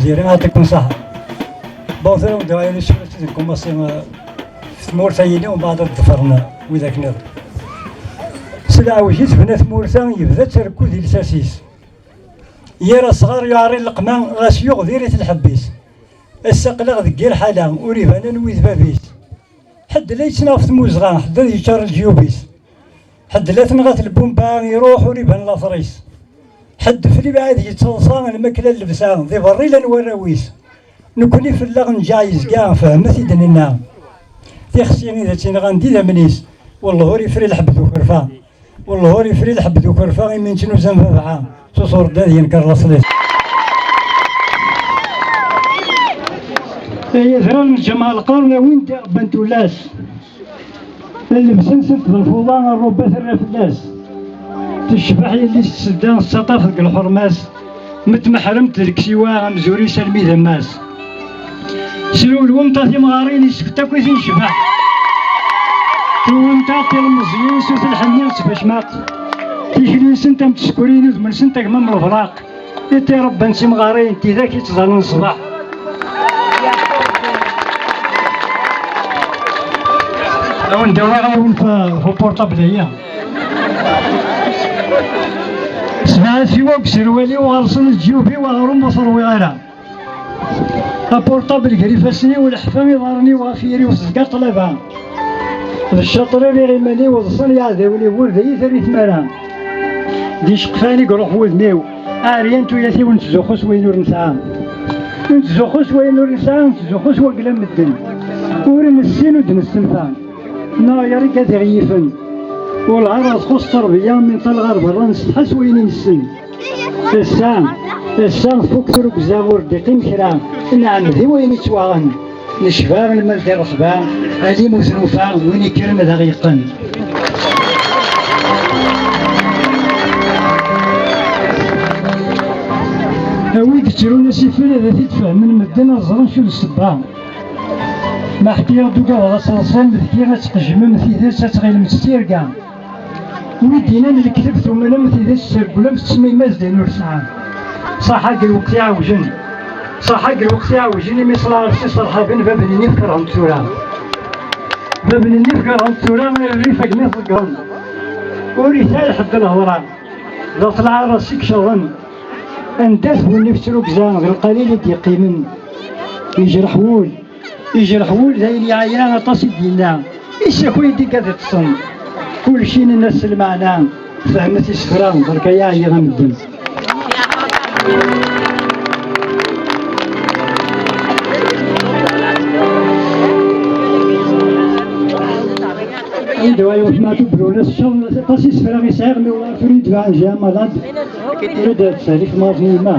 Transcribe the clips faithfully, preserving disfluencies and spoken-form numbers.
Diri, yeɛṭikum ṣṣeḥḥa. Bon, tura ur d-ɛawin isura-s deg umaṣi, eh, f tmurt-ayini, umbeɛd ad ḍefren, eh, widak nniḍen. S leɛwej i tebna tmurt-a, yebda tterku di lsas-is. Yir asɣar yuɛer i lleqma, ɣas yuɣ diri-t lḥebb-is. Ass-a aql-aɣ deg yir ḥala, ur iban anwi d bab-is. Ḥedd la yettnaɣ f tmuzɣa, ḥedd ad yeččar leǧyub-is. Ḥedd la tenɣa-t lbumba, iruḥ ur iban later-is. Ḥedd f lebɛid yettaḍsa, lmakla n llebsa, di berra i llan warraw-is. Nekkni fell-aɣ nǧaɛ yezga, fehmet-id ninna. Tixsi i d as-inɣan d idammen-is, wellah ur ifri lḥebb d ukerfa. Wellah ur ifri lḥebb d ukerfa, imi nettnuza nbabeɛ, s uṣur-d ad yenker laṣel-is. Ay adrar n lǧameɛ lqern, a win d-iṛebban tullas. Llebsa-nsent d lfuḍa, ṛṛuba terra fell-as. Tecbeḥ yelli-s tsedda, tettaṭṭaf deg lḥerma-s. Ma tmeḥremt d leksiwa, amzur-is almi d ammas. Srewlwemt a timɣarin, yessefk akk i tin necbeḥ. Tewwemt-aɣ tilemẓiyin s utelḥenni d tbacmaqt. Tikli-nsent am tsekrin, udem-nsent a gma m lebraq. Iṭ iṛebban timɣarin, tidak i ttẓallen ṣṣbeḥ. Awen-d-awiɣ yiwen f, f uportable-agi. Sebɛa siwa deg userwal-iw, ɣer-sen leǧyub-iw, aɣrum ur t-ṛwiɣ ara. Aportable gar ifassen-iw, leḥfa iḍarren-iw, ɣef yiri-w tezga ṭṭlaba. D ccaṭer i rriɣ iman-iw, ḍsan yiɛdawen-iw, ur d iyi-terri tmara. D iceqfan i iruḥ wudem-iw, ɛeryan tuyat-iw, nettzuxxu s wayen ur nesɛa. Nettzuxxu s wayen ur nesɛa, nettzuxxu s wagla n medden. Ur nessin, ur d-nessenfa. Neɣ yerga d iɣ yifen. Ulɣar ad txuṣ tterbiya, mi nṭal ɣer berra, nessetḥa s wayen i nessen. Ass-a, ass-a tfuk trugza, ur d-iqqim kra. Nɛemmed i wayen ittwaɣen. Necba lmal di ṛṛeḥba, alim ur t-nufa, win ikkren ad aɣ-yeqqen. A wid ittrun asifel, ad t-id-fehmen medden, ad ẓren acu d ssebba. Ma ḥkiɣ-d ugadeɣ ad teḍsem, d kki ad tqejmem tidet, ad tɣilem d tirga. Wi d-inan lekteb tumalem tidet, tergulem, tettmimaz d ayen ur tesɛam. Ṣaḥa deg lweqt iɛewjen. Ṣaḥa deg lweqt iɛewjen, imi ṣlaɣ s iṣerḥaben, bab n nnif kerhen-t tura. Bab n nnif kerhen-t tura, rrif agmi ḍeggren. Ur isal ḥedd lehḍra. D at lɛar ass i icerḍen. Anda-t bu nnif ttrugza, d lqalil i d-yeqqimen. Yejreḥ wul. Yejreḥ wul d ayen yeɛya, aṭas i d-yenna. Issakuy-d igad iṭṭsen. Kulci nenna s lmeɛna, fehmet isefra, berka yeɛyi a medden. Anda ay uḥma tubru la tecceḍ, aṭas isefra i sɛiɣ, mi wɛiɣ tura yetbeɛ njiɛ malad. Tura d tsehlif maẓi yemma.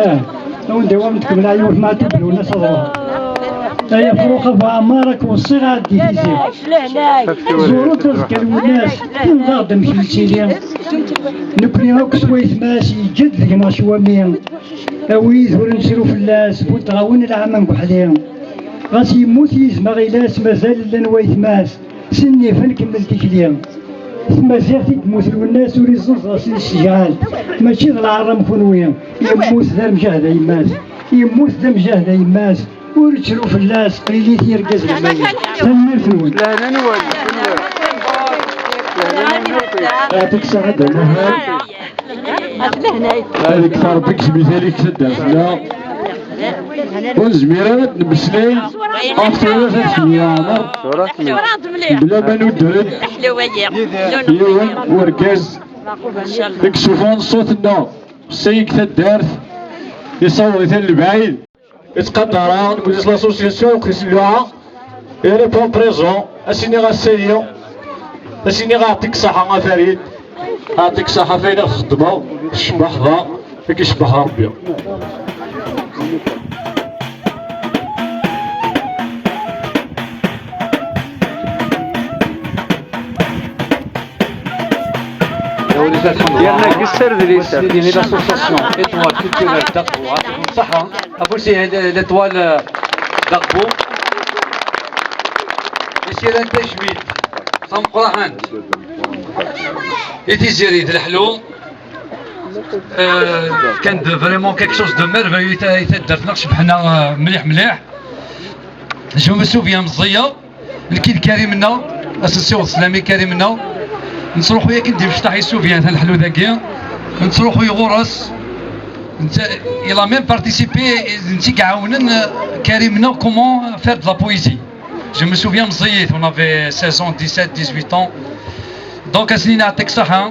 Ah. Awen-d-awiɣ tkemmel yiwet ma tebdun asaḍuf. Ay afrux a bu Ɛmar, ad k-weṣṣiɣ a ɛeddi tizi. Ẓuret azekka Lwennas, tenḍer-d amek yettili. Nekni akk s waytma-s, yeǧǧa-d deg-neɣ ccwami. A wid ur nettru fell-as, buddeɣ-awen lɛama deg uḥli. Ɣas yemmut yizem aɣilas, mazal llan waytma-s. Sin n yifen kemmel tikli. Tmaziɣt i yemmut Lwennas ur izzenz ɣas yesseǧɛal. Mačči d lɛar am kunwi. Yemmut d amjahed a yemma-s. Yemmut d amjahed a yemma-s. Ur ttru fell-as, qlilit yergazen am waya. Tanemmirt-nwen. Lehna-nwen. Lehna-nwen. Yeɛṭik ṣṣeḥḥa a Dda Muḥend. Ad ikter Rebbi deg tmital-ik taddart-nneɣ. Ur nezmir ara ad d-nemmeslay ɣef tewrat At Ḥemmu Ɛmer bla ma nudder-d yiwen urgaz i yessufɣen ṣṣut-nneɣ seg taddart, yessaweḍ-iten lebɛid. Yettqadar-aɣ, newwi-d l'association uqis n luɛa, il répond présent, ad s-iniɣ ass-agi, ad s-iniɣ aɛṭik ṣṣeḥḥa a Farid, aɛṭik ṣṣeḥḥa ɣef ayen i txeddmeḍ, tcebbaḥ da, i k-icebbeḥ Rebbi. Yerna deg-s ardlis, ad d-yini l'association Étoile Culturelle Daqbu, ad tkun ṣṣeḥḥa, afus i l'Étoile Daqbu. Asirem tajmilt tameqqrant i Tiziri d Leḥlu. Euh, كان vraiment quelque chose de merveilleux, ta- taddart-nneɣ cebḥen-aɣ, euh, mliḥ mliḥ. Je me souviens meẓẓiyeɣ, nekk d Karim-nneɣ, ad s-nsiweḍ sslam i Karim-nneɣ. Nettruḥu yakan d imecṭaḥ i Souviens, ta leḥlu dagi. Nettruḥu ɣur-s. Netta, il a même participé, netta i iɛawnen, euh, Karim-nneɣ comment faire de la poésie. Je me souviens meẓẓiyit, on avait seize ans, dix-sept, dix-huit ans. Donc, ad s-nini yeɛṭik ṣṣeḥḥa.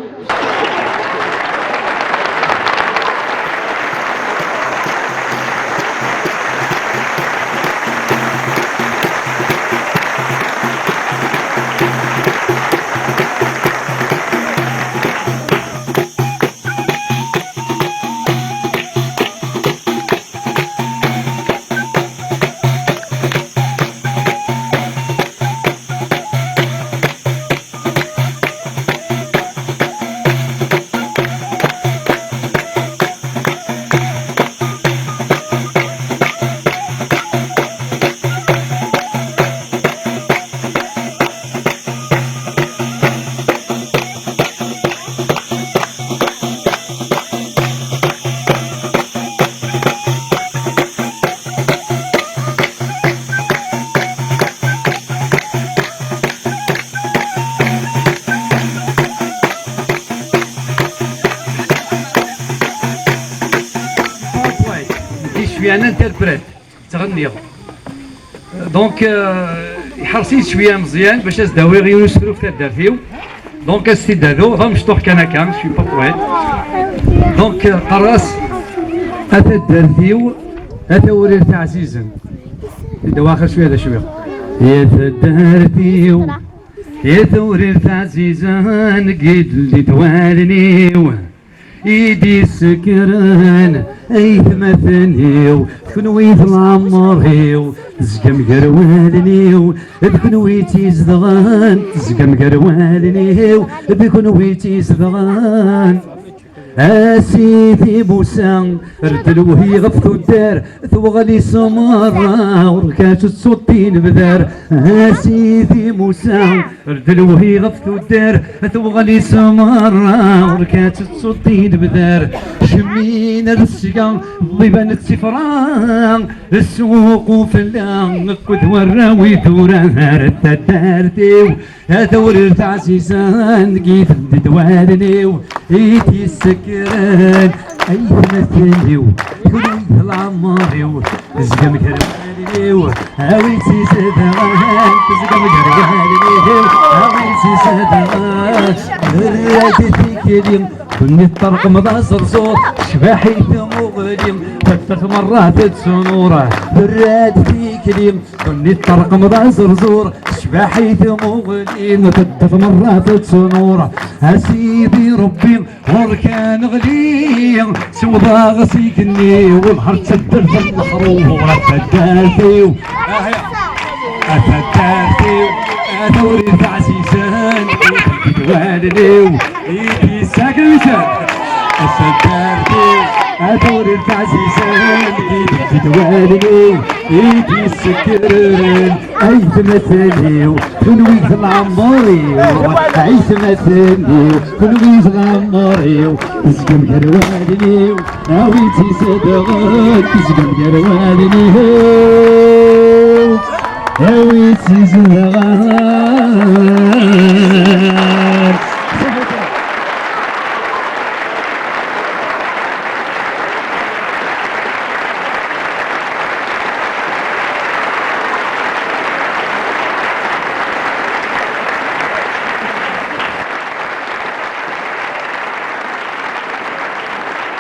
PowerPoint. Nekk cwiya n interprète, ttɣenniɣ. Donc, euh, iḥers-iyi cwiya Meẓyan bac ad s-d-awiɣ yiwen usefru ɣef taddart-iw. Donc, ad s-t-id-aduɣ, d amecṭuḥ kan akka, je suis pas poète. Donc, euh, qqareɣ-as: a taddart-iw, a tawrirt ɛzizen. Id-awiɣ axir cwiya d acwiɣ. Ya taddart-iw, ya tawrirt ɛzizen, gidel di twalin-iw. I d-yessekren aytmaten-iw, d kenwi i d leɛmer-iw, tezgam gar wallen-iw, d kenwi i tt-izedɣen, tezgam gar wallen-iw, d kenwi i tt-izedɣen. A Sidi Musa, redd lewhi ɣef tuddar, tuɣal-is merra, ur k-tettuḍ tinebdar. A Sidi Musa, redd lewhi ɣef tuddar, tuɣal-is merra, ur k-tettuḍ tinebdar. Cemmin ar sga, ḍiban d tifra, ssuq ufella akked warraw idurar. Taddart-iw, a tawrirt ɛzizen, gidel di twalin-iw, i d-yessekren aytmaten-iw, kenwi d leɛmer-iw, tezgam gar wallen-iw, a wi tt-izedɣen, tezgam gar wallen-iw, a wi tt-izedɣen. Rrad tikli, kenni tṭerqem d aẓerẓur, tecbeḥ-it tmuɣli, taddart merra tettnur. Rrad tikli, kenni tṭerqem d aẓerẓur, tecbeḥ-it tmuɣli, taddart merra tettnur. A Sidi Ṛebbi, ɣur-k ad neɣli, siweḍ-aɣ s igenni, welḥer d taddart n leḥrur. A taddart-iw, a taddart-iw, a tawrirt ɛzizen, i d-wallen-iw, i d-yessakren. A taddart-iw, a tawrirt ɛzizen, i d-wallen-iw, i d-yessekren. Aytmaten-iw, kenwi d leɛmer-iw. Aytmaten-iw, kenwi d leɛmer-iw. Tezgam gar wallen-iw, a wi tt-izedɣen. Tezgam gar wallen-iw, a wi tt-izedɣen.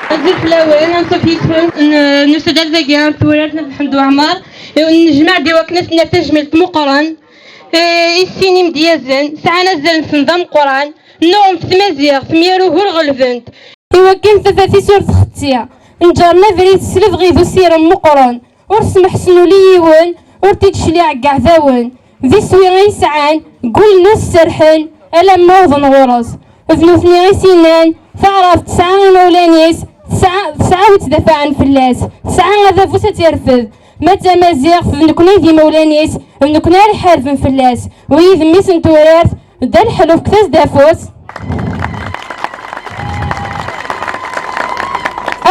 Azul fell-awen, anṣuf yis-wen, n-, nusa-d ar dagi ar tewlalt n At Lḥemd Waɛmer, nejmeɛ-d i wakken ad s-nerr tajmilt meqqren, eh, i sin imedyazen, sɛan azal-nsen d ameqqran, nnuɣen f tmaziɣt, myarugen ɣelben-t. I wakken tafat-is ur txetti, nǧeren abrid s lebɣi d usirem meqqren, ur smeḥsen ula i yiwen, ur t-id-cliɛen deg iɛdawen. D iswi i yesɛan, ggullen ur s-serrḥen, alamma wwḍen ɣur-s. D nutni i s-yennan, taɛrabt tesɛa imawlan-is, tesɛa, tesɛa wi ttdafɛen fell-as, tesɛa adabu-s ad tt-irfed. Ma d tamaziɣt, d nekkni i d imawlan-is, d nekkni ara iḥarben fell-as. Wi d mmi-s n turart, d Dda Leḥlu, fket-as-d afus.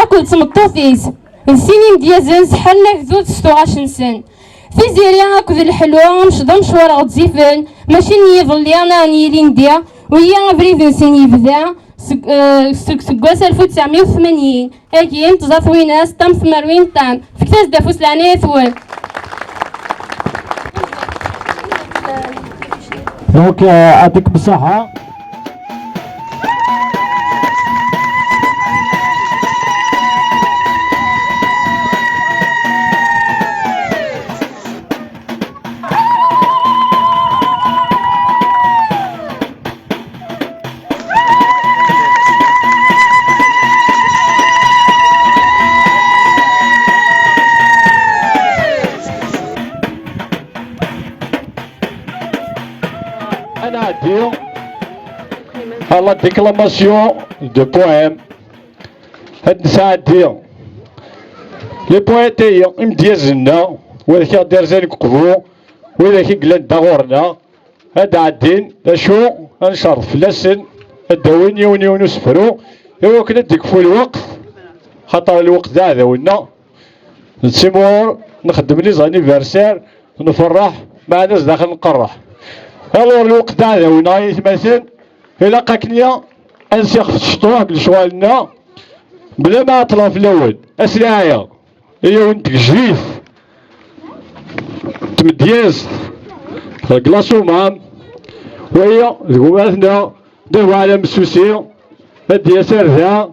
akked tmeṭṭut-is. D sin imedyazen sḥalen agdud s tuɣac-nsen. Tiziri akked Leḥlu amc-, d amecwar ɣezzifen, mačči n yiḍelli neɣ n yilindi, wiyi abrid-nsen yebda seg, eh, seg useggas alef u tesɛemya u tmanyin, agi n tẓa twinas tam tmerwin tam. Fket-as-d afus leɛnaya-twen. Donc, euh, يعطيكم الصحة. Ad nɛeddi à la déclamation de poèmes. Ad nesɛeddi les poètes-agi, imedyazen-nneɣ, wid i ɣ-d-irzan deg uqbu, wid i yellan da ɣur-neɣ, ad d-ɛeddin, d acu, ad ncerḍ fell-asen, ad d-awin yiwen yiwen usefru, i wakken ad d-ikfu lweqt, xaṭer lweqt d aɛdaw-nneɣ. Nettimɣur, nxeddem les anniversaires, nferreḥ, meɛna zdaxel nqerreḥ. Alors lweqt d aɛdaw-nneɣ ay atmaten, ilaq akken ad nsixef cṭuḥ deg lecɣal-nneɣ, bla ma ɛeṭṭleɣ fell-awen. Ass lɛaya, i yiwen n tgejdit, tmedyazt, deg Laṣumam, waya d gma-tneɣ, d abuɛlam Messusi, ad d-yas ar da,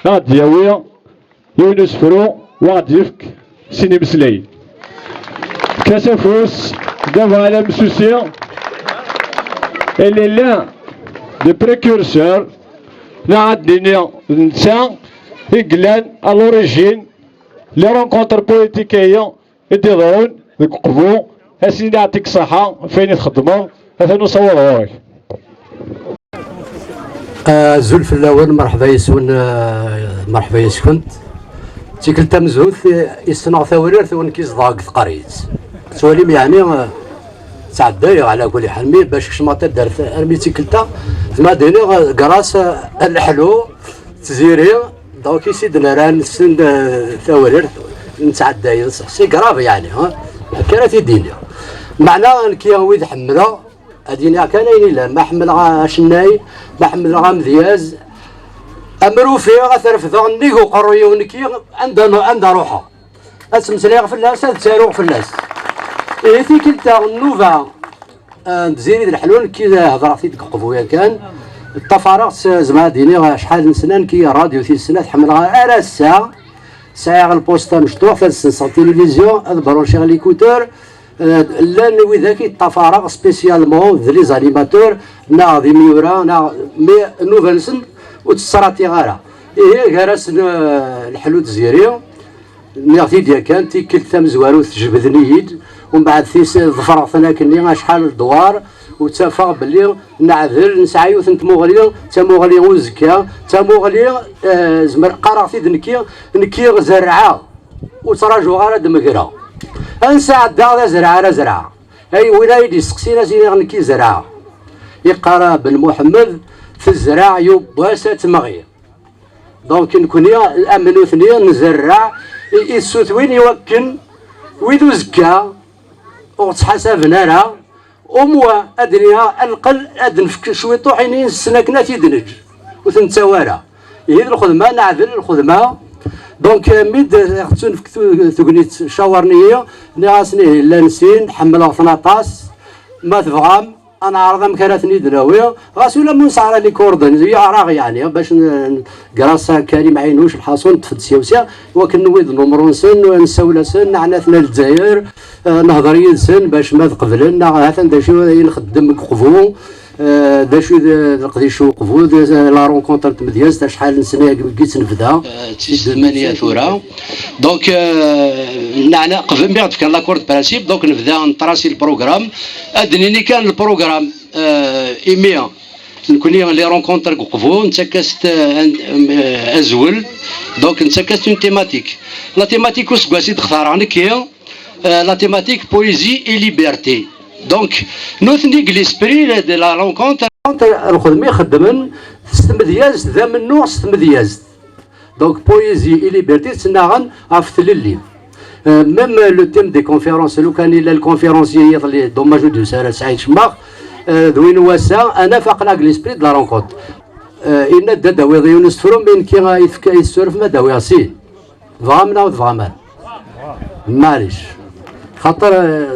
ad d-yawi yiwen usefru, wa ad d-yefk sin imeslayen. Fket-as afus, d abuɛlam Messusi, il est l'un des précurseurs, neɣ ad d-nini d netta i yellan à l'origine les rencontres politiques-agi i d-iḍerrun deg uqbu. Ad s-nini yeɛṭik ṣṣeḥḥa ɣef wayen i txeddmeḍ, atan usawaḍ ɣur-k. Azul fell-awen, merḥba yes-wen, eh, merḥba yes-kent. D tikkelt tamezhut i, i ssneɣ Tawrirt, u nekk i zedɣeɣ deg Tqerrit. Tettwalim yeɛni, eh, ttɛeddayeɣ ɛla kulli ḥal, mi bac kecmeɣ taddart armi d tikkelt-a, zma ad iniɣ, eh, grâce, eh, à Leḥlu, Tiziri, donc i s-id-nerra nessen, eh, Tawrirt, nettɛedday, c'est grave yeɛni, ha? Akka ara t-id-iniɣ. Meɛna nekki wid ḥemmleɣ, ad iniɣ kan ayen illan, ma ḥemmleɣ acennay, ma ḥemmleɣ amedyaz, am rufiɣ ad t-refdeɣ nnig uqerruy-iw nekki, anda n-, anda ruḥeɣ. Ad ttmeslayeɣ fell-as, ad ttaruɣ fell-as. Ihi tikkelt-a nnuba, eh, n Tiziri d Leḥlu, nekki hedreɣ-t-id deg uqbu yakan. Ṭṭafareɣ-tt, eh, zemreɣ ad iniɣ acḥal n sna, nekki rradyu tis snat ḥemmleɣ ar ass-a. Sɛiɣ lpusta mecṭuḥ, ad senseɣ tilivizyu, ad branchiɣ l'écouteur. Eh, llan widak i ṭṭafareɣ spécialement d les animateurs neɣ d imyura, neɣ, mais nnuba-nsen ur tt-ttṛatiɣ ara. Ihi gar-asen, eh, Leḥlu d Tiziri, nniɣ-t-id yakan, tikkelt tamezwarut jebden-iyi-d, umbeɛd tis ḍefreɣ-ten akkenni acḥal n ddwar, u ttafeɣ belli neɛdel, nesɛa yiwet n tmuɣli, d tamuɣli uzekka, d tamuɣli, eh, zemreɣ qqareɣ-t-id nekki, nekki zerrɛeɣ, ur ttṛajuɣ ara ad d-megreɣ. Ansa ɛeddaɣ d azerɛer azerɛeɣ. Ay win ay d-yesteqsin, ad s-iniɣ nekki zerɛeɣ. Iqqar Ben Muḥemmed, tezreɛ yiwwas ad temɣi. Donc, nekni, am nutni, nzerreɛ i, i tsutwin i wakken wid uzekka ur ɣ-ttḥasaben ara, umwa ad d-niha, ad neqqel, ad d-nefk cwiṭuḥ ini nessen akken ad t-id-neǧǧ, ur t-nettawi ara. Ihi d lxedma, neɛdel lxedma. Donc, mi d-, ɣ-ttunefk tu-, tegnit, cawren-iyi, nniɣ-asen, ihi llan sin, ḥemmleɣ-ten aṭas, ma tebɣam, ad neɛreḍ amek ara ten-id-nawi, ɣas ula ma nesɛa les coordonnées, yeɛreɣ yeɛni, bac n-, n-, grâce à Karim Ɛinuc, lḥaṣun, ṭṭef-d syawsa, wakken newwi-d numru-nsen, nessawel-asen, neɛna-ten ar Lezzayer, eh, nehder yid-sen, bac ma ad qeblen, neɣ hatan d acu i nxeddem deg uqbu, eh, d acu i d, d leqdic n uqbu, d, la rencontre n tmedyazt, acḥal n sna i tt-nebda. Eh, d tis tmanya tura. Donc, euh, neɛna, qbel mi ɣ-d-fkan l'accord de principe, donc nebda ntrasi le programme. Ad d-nini kan le programme, euh, imi nekni les rencontres deg uqbu, nettak-as-d, euh, un, euh, azwel, donc nettak-as une thématique. La thématique useggas i d-xtareɣ nekki, euh, la thématique poésie et liberté. Donc, nutni deg l'esprit de la rencontre. Lxedma i xeddmen s tmedyazt, d amennuɣ s tmedyazt. Donc poésie et liberté ttnaɣen ɣef tlelli. Euh, même le thème des conférences, lukan yella le conférencier yiḍelli, dommage ur d-yusi ara, Saïd Cemmax, euh, d win n wass-a, anaf aql-aɣ deg l'esprit de la rencontre. Euh, yenna-d ad d-awiḍ yiwen usefru, mi nekki, euh, yefka, yessuref ma d-awiɣ sin. Tebɣam neɣ ur tebɣam ara? Maɛlic. Xaṭer, euh,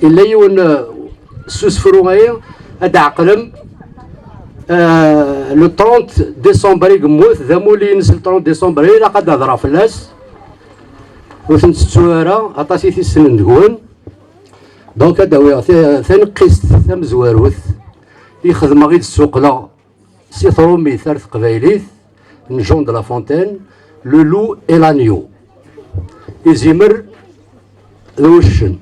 yella yiwen, euh, s usefru-ayi, ad d-ɛeqlem, euh, le trente décembre i yemmut, d amulli-ines le trente décembre, ilaq ad d-hedreɣ fell-as. Ur ten-tettu ara, aṭas i t-issnen deg-wen. Donc ad d-awiɣ ta-, taneqqist tamezwarut i xedmeɣ i d-ssuqleɣ si trumit ar teqbaylit n Jean de La Fontaine, Le loup et l'agneau. Izimer d wuccen.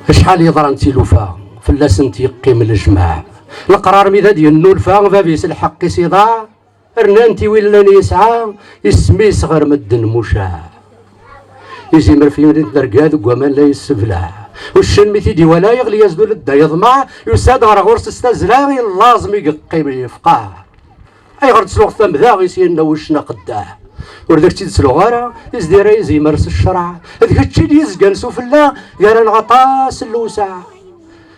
Acḥal yeḍran d tilufa, fell-asent yeqqim lejmaɛ. Leqrar mi d ad yennulfa, bab-is lḥeqq-is iḍaɛ, rnan-t i win llan yesɛa, isem-is ɣer medden mucaɛ. Izimer f yimri n terga deg waman la yesseblaɛ. Uccen mi t-id-iwala, yeɣli-yas-d uledda yeḍmeɛ, yusa-d ɣer ɣur-s s tazzla, yellaẓ mi yeqqim yefqaɛ. Ayɣer d-tesluɣ tamda i s-yenna wuccen aqeddaɛ? Ur d ak-tt-id-sluɣ ara, izdir ay izimer s ccreɛ. D kečč i d-yezgan s ufella, gar-aneɣ aṭas n lewseɛ.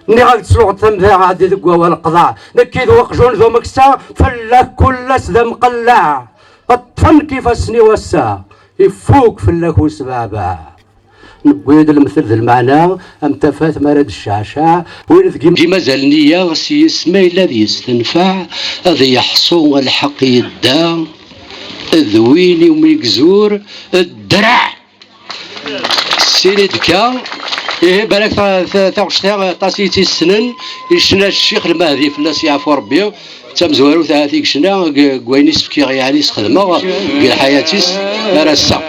Nniɣ-ak-d tesluɣ tamda, ɛeddi deg wawal qḍeɛ. Nekki d weqjun d umeksa, fell-ak kul ass d amqelleɛ. Ṭṭfen-k ifassen-iw ass-a, ifuk fell-ak usbeɛbeɛ. Newwi-d lemtel d lmeɛna, am tafat mi ara d-tecceɛceɛ, win deg i mazal nniya s yisem ma yella ad yestenfeɛ, ad yeḥṣu lḥeqq yedda, d win iwmi yezur ddreɛ. Sidi Dekka, ihi balak ta-, ta-, taɣect-a aṭas i tt-issnen, yecna Ccix Lmehdi, fell-as yeɛfu Rebbi. D tamezwarut ahat i yecna deg, deg wayen i s-fkiɣ, yeɛni sxedmeɣ deg lḥayat-is ar ass-a.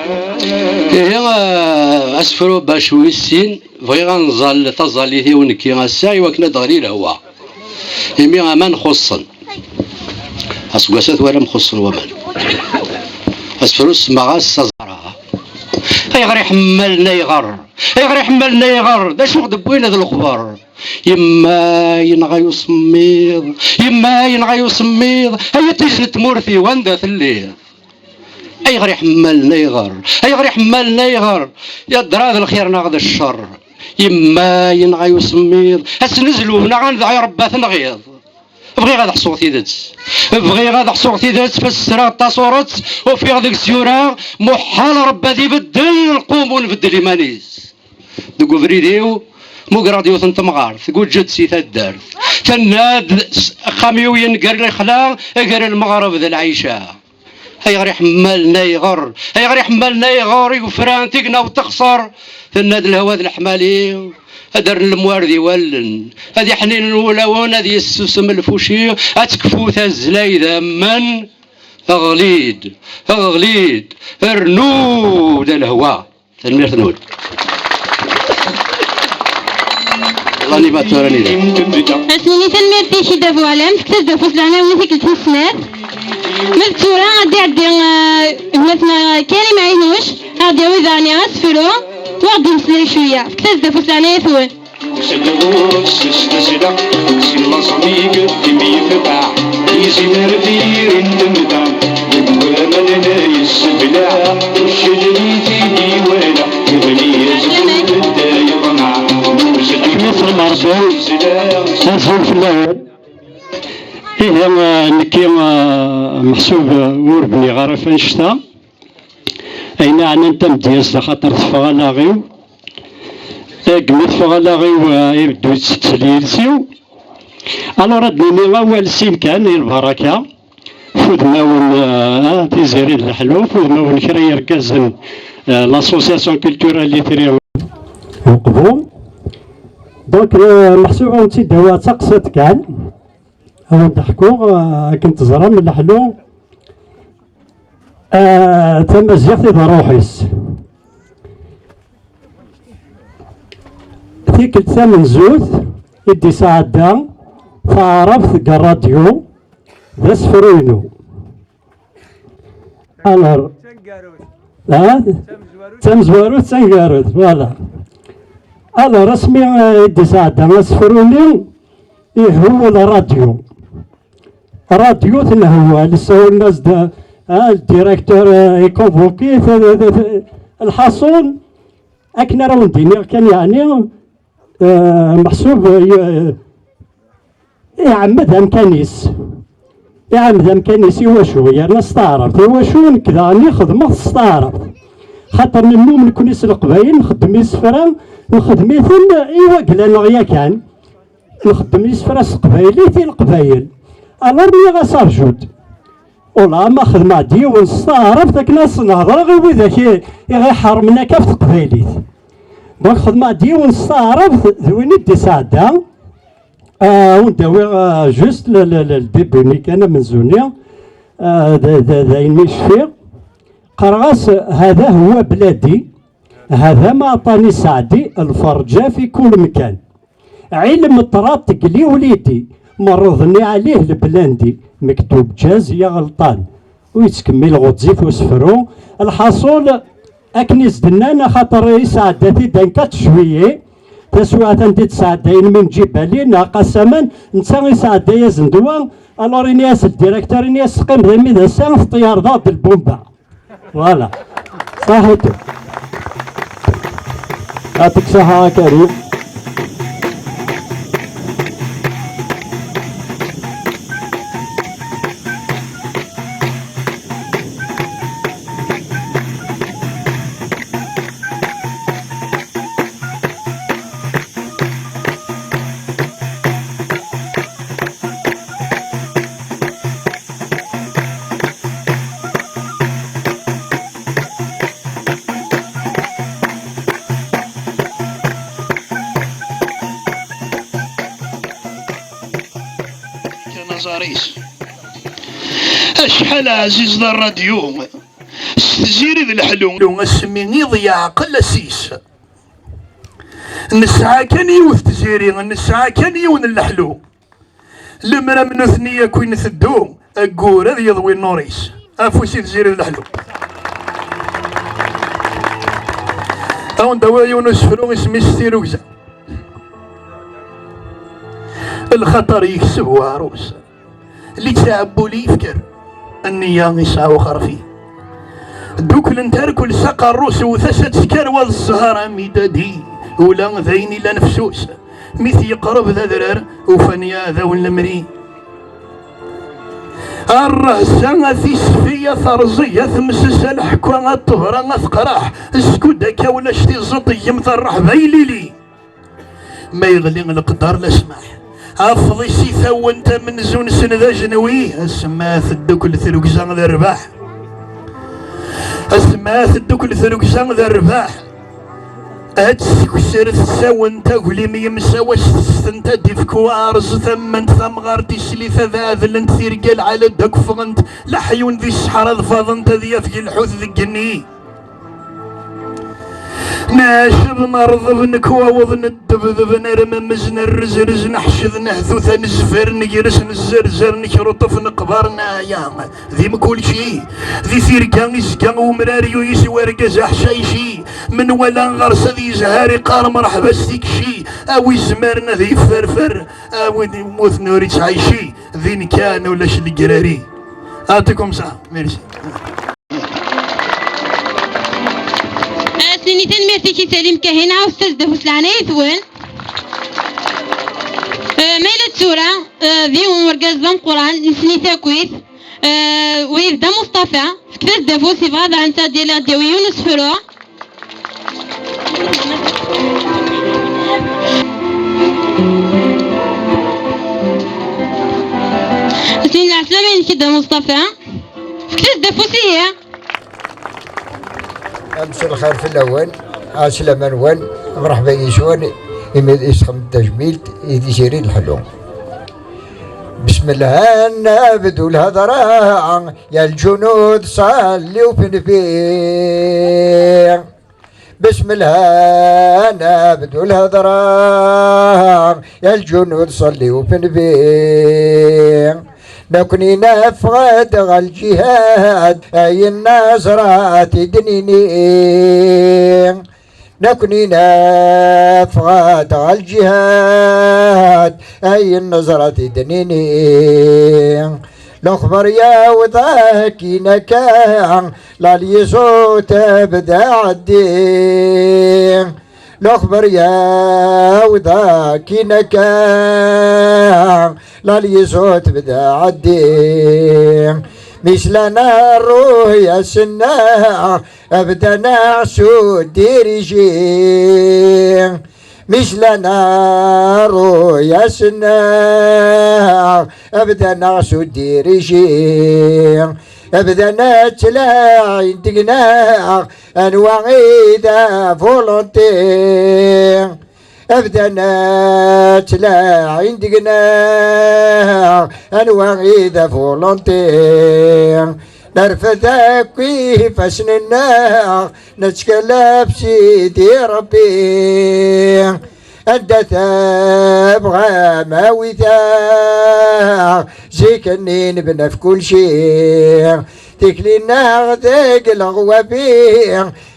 Ihi, ah, asefru bac wis sin, bɣiɣ ad nẓall taẓallit-iw nekki ass-a i wakken ad d-teɣli lehwa. Imi aman xuṣṣen. Aseggas-a twalam xuṣṣen waman. Asefru semmaɣ-as Aẓara. Ayɣer iḥemmalen ayɣer? Ayɣer iḥemmalen ayɣer? D acu ɣ-d-wwin d lexber? Yemma yenɣa-y usemmiḍ, yemma yenɣa-y usemmiḍ, ay iṭij n tmurt-iw, anda telliḍ? Ayɣer iḥemmalen ayɣer? Ayɣer iḥemmalen ayɣer? Ya ddra d lxir neɣ d ccer? Yemma yenɣa-y usemmiḍ, ass n zlub neɣ ad nedɛu i Rebbi ad tenɣiḍ. Bɣiɣ ad ḥṣuɣ tidet. Bɣiɣ ad ḥṣuɣ tidet, fessreɣ tasuret, ufiɣ deg-s yura, muḥal Rebbi ad ibeddel lqum ur nbeddel iman-is. Deg ubrid-iw, mugreɣ-d yiwet n temɣart, tguǧǧed si taddart. Tenna-d, s-, axxam-iw yenger lexla, ger lmeɣreb d lɛica. Ayɣer iḥemmalen ayɣer, ayɣer iḥemmalen ayɣer, igefran, tignaw texṣer. Tenna-d lehwa d leḥmali, ad rren lemwar di wallen, ad iḥninen wulawen, ad yessusem lfuci, ad tekfu tazzla idammen. Ɣli-d, ɣli-d, rnu-d a lehwa. Tanemmirt-nwen. L'animateur anida? Ad s-nini tanemmirt i Cida Buɛlam, teksa-d afus leɛnaya-nwen i tikkelt tis snat. Ma d tura ad d-iɛeddi, eh, gma-tneɣ Karim Ɛinuc, ad d-yawi daɣen asefru, u ad d-imeslay cwiya. Teksa-d afus leɛnaya-twen. Seg ɣur-s s tezla, si laẓ mi yeddem yefqeɛ, izimer diri n temda, deg waman la yesseblaɛ, uccen i t-id-iwala, yeɣli azbel bedda yeḍmeɛ, nuzzel. Azul fell-awen. Ihi, eh, nekki, eh, meḥsub, eh, ur bniɣ ara ɣef annect-a. Ayen ɛnan tamedyazt, axaṭer teffeɣ allaɣ-iw. Agmi teffeɣ allaɣ-iw, eh, ibeddu yettett yiles-iw. Alors, ad d-nini awal sin kan, i lbaraka. F udmawen, eh, Tiziri d Leḥlu, f udmawen kra n yergazen, eh, l'association culturelle Itri Uqbu. Donc, eh, meḥsub ad wen-tt-id-awiɣ d taqsiṭ kan. Ad wen-d-ḥkuɣ, eh, akken teẓram, Leḥlu, eh, tamaziɣt i d ṛṛuḥ-is. Tikkelt tamenzut i d-isɛedda taɛrabt deg ṛṛadyu, d asefru-inu. Alors, ha? D tamezwarut, d taneggarut, voilà. Alors, asmi, eh, i d-isɛedda asefru-nni, ihewwel ṛṛadyu. Radyu tenhewwal, sawlen-as-d, ah, le directeur, ah, est convoqué, t-, t-, t-, t-, lḥaṣun, akken ara wen-d-iniɣ kan, yeɛni, ah, meḥsub, ah, y-, iɛemmed amkan-is. Iɛemmed amkan-is i wacu? Yerna s taɛrabt. I wacu nekk daɣen i xedmeɣ s taɛrabt? Xaṭer nennum nekni s Leqbayel, nxeddem isefra, nxeddem-iten i wagla-nneɣ yakan. Nxeddem isefra s teqbaylit i Leqbayel. Alors nniɣ-as rju-d. Ula ma xedmeɣ-d yiwen s taɛrabt akken ad s-nehḍreɣ i widak i, i ɣ-iḥermen akka ɣef teqbaylit. Donc xedmeɣ-d yiwen s taɛrabt d win i d-isɛedda. Ah, ur d-awiɣ, ah, juste le, le, le, le début-nni kan amenzu-nni. Ah, d, d, d ayen i cfiɣ. Qqareɣ-as: هذا هو بلادي، هذا ما عطاني سعدي، الفرجة في كل مكان. علم طرات قلي وليدي، مرضني عليه البلاندي، مكتوب جاز يا غلطان. Ur yettkemmil ɣezzif usefru. Lḥaṣul, akken i s-d-nnan, axaṭer isɛedda-t-id anka tcwiyi, taswiɛt anda i d-sɛeddayen min ǧibali neɣ qasaman, netta isɛedda-yasen-d wa. Alors ini-as ldirektur, ini-as: teqqimeḍ imi d ass-a, teṭṭyardeḍ-d lbumba. Voilà. Ṣaḥit. Yeɛṭik ṣaḥa a Karim. Kan aẓar-is. Acḥal ɛziz d ṛṛadyu. S tziri d leḥlu. Asmi iḍ yeɛqel ass-is. Nesɛa kan yiwet tziri, nesɛa kan yiwen n leḥlu. Lemmer am nutni akk i nteddu, aggur ad yeḍwi nnuṛ-is. Afus i tziri d leḥlu. Ad wen-d-awiɣ yiwen usefru isem-is Tirugza. Lxaṭer yekseb uɛrus. Li ttɛebbu li yefker, nniya isɛa uxerfi. Dduklent arkel s aqerru-s, wwet-as ad tesker, wa d zzher amidadi, ula d ayen ilan fessus. Mi t-yeqreb d adrar, ufan iɛdawen lemri. Arrehsa a tisfi, a terẓi, a temses, a leḥkwa, a ṭṭebra, a teqraḥ, skud akka ulac tiẓeṭ, ggemt rreḥba ilili. Ma yeɣli leqder la smaḥ. Afḍis i tawent amenzu-nsen d ajenwi, asma teddukel trugza d rrbeḥ. Asma teddukel trugza d rrbeḥ. Ad tt-tekser tsawent aglim yemsawa s testent ad d-ifk uɛerẓ tammant tamɣart islit ad ɛedlent tirga lɛala ad d-akfɣent leḥyun di sseḥra ad faḍent ad yafeg lḥut deg igenni. Nɛaceb, nerḍeb, nekwaweḍ, neddebdeb, nermemmez, nerrezrez, neḥced, nehtu, tanezfer, negres, nezzerzar, nekruṭef, neqber, neɛya. Di mkulci, di tirga, izga umrar, yuyes wergaz aḥcayci. Menwala ɣer-s ad yezhar, iqqar mreḥba s tikci. A wi izemren ad yefferfer, a win yemmuten ur ittɛici. Din kan ulac legrari. Yɛṭikum ṣṣeḥḥa. Merci. Ad s-nini tanemmirt i Salim Kahin, ɛawset-as-d afus leɛnaya-twen. Eh, ma yella d tura, eh, d yiwen urgaz d ameqqran, nessen-it akkit. Eh, wid d Amustafa, fket-as-d afus, yebɣa daɣen ad d-yali ad d-yawi yiwen usefru. Sin lɛeslama-inek a Dda Mustafa. Fket-as-d afus ihi. Amsel lxir fell-awen, ɛeslama-nwen, mreḥba yis-wen, imi d isxem d tajmilt, i tiziri d leḥlu. بسم الله نبدو الهضرة، يا الجنود صليو في النبي. بسم الله نبدو الهضرة، يا الجنود صليو في النبي. نكني نفغد غا الجهاد، أي النصرة تدنيني. نكني نفغد غا الجهاد، أي النصرة تدنيني. Lexber yawḍ akkin akka, la liesot tebda ɛeddi. Lexber yawḍ akkin akka, la liesot tebda ɛeddi. Mi slan rruy-asen, bdan s udiriji. Mi slan rruy-asen, bdan s udiriji. Bdan ttlaɛin deg-neɣ anwa i d avolonté. Bdan ttlaɛin deg-neɣ anwa i d avolonté. Nerfed akk ifassen-nneɣ, nettkel ɣef Sidi Ṛebbi. Anda tebɣam awit-aɣ, zik-nni nebna ɣef kulci. Tikli-nneɣ deg leɣwabi,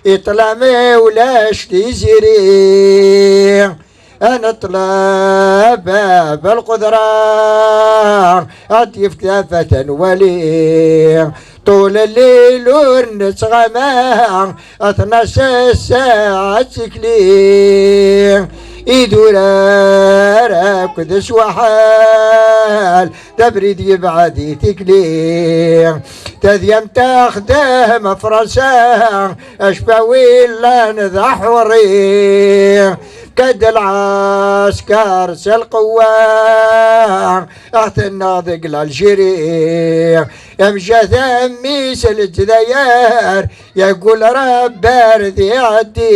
i ṭṭlam ulac tiziri. Ad neṭleb bab lqudra, ad d-yefk tafat ad nwali. Ṭul llil ur nettɣama, aṭnas ssaɛa d tikli. Idurar akked swaḥal, d abrid yebɛed i tikli. Tadyant texdem Fransa, acfawi llan d aḥurri. Kad lɛaskar s lqewwa, aɣ-tennaɣ deg l'Algérie. Amjad mmi-s Lezzayer, yagul Ṛebbi ar d iɛeddi.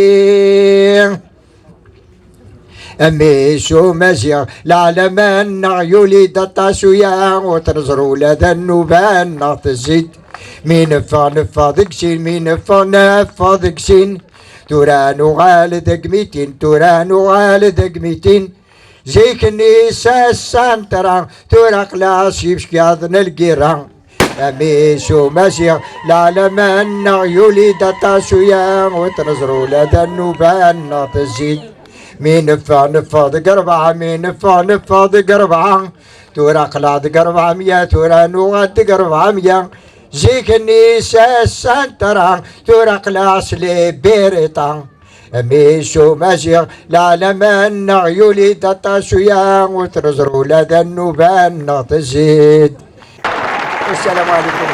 Mmi-s Umaziɣ, leɛlam-nneɣ yuli-d aṭas uya, ur t-neẓri ula d nnuba-nneɣ tezzi-d. Mi neffeɣ, neffeɣ deg sin, mi neffeɣ, neffeɣ deg sin. Tura nuɣal deg mitin, tura nuɣal deg mitin. Zik-nni s asantra, tura aql-aɣ s yibeckiḍen n lgirra. Mmi-s Umaziɣ, leɛlam-nneɣ yuli-d aṭas uya, ur t-neẓri ula d nnuba-nneɣ tezzi-d. Mi neffeɣ, neffeɣ deg rebɛa, mi neffeɣ, neffeɣ deg rebɛa. Tura aql-aɣ deg rebɛemya, tura nuɣal deg rebɛemya. Zik-nni s asantra, tura aql-aɣ s libirita. Mmi-s Umaziɣ, leɛlam-nneɣ yuli-d aṭas uya, ur t-neẓri ula d nnuba-nneɣ tezzi-d. Assalamu ɛlikum.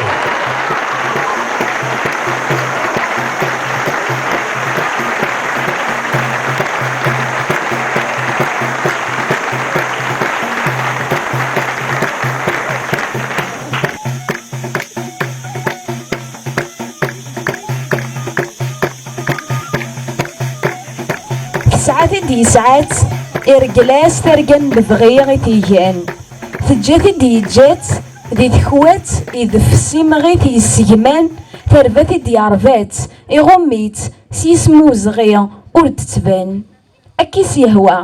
Tesɛa-t-id yesɛa-tt, irgel-as targa n lebɣi i t-igan. Teǧǧa-t-id yeǧǧa-tt, di tekwat idef s imɣi t-yessegman, terba-t-id yerba-tt, iɣumm-itt, s yisem uzɣi ur d-tettban. Akka i s-yehwa.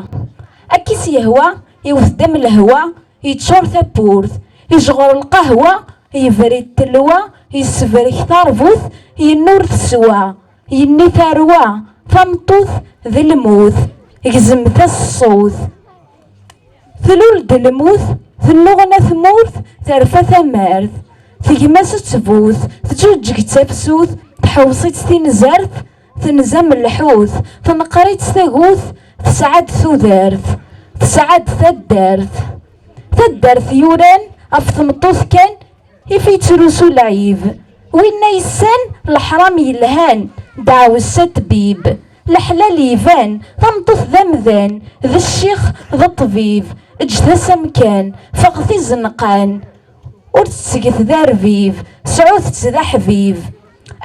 Akka i s-yehwa, iwet-d am lehwa, yeččur tawwurt, ijɣer lqahwa, yebri-d telwa, yessebrek tarbut, yennur teswa, yenni tarwa, tameṭṭut d lmut, gezmet-as ṣṣut. Tlul-d lmut, tennuɣna tmurt, terfa tamart. Tegma-s ttbut, teǧuǧǧeg d tafsut, tḥewṣ-itt tinzart, tenza am lḥut, tenqer-itt tagut, tesɛa-d tudert, tesɛa-d taddart. Taddart yuran ɣef tmeṭṭut kan, if yettrusu lɛib. Winna yessan leḥram yelhan, ddeɛwessa ṭṭbib. Leḥlal iban, tameṭṭut d amdan, d ccix, d ṭṭbib. Eǧǧet-as amkan, ffɣet izenqan. Ur tt-ttget d arbib, sɛut-tt d aḥbib.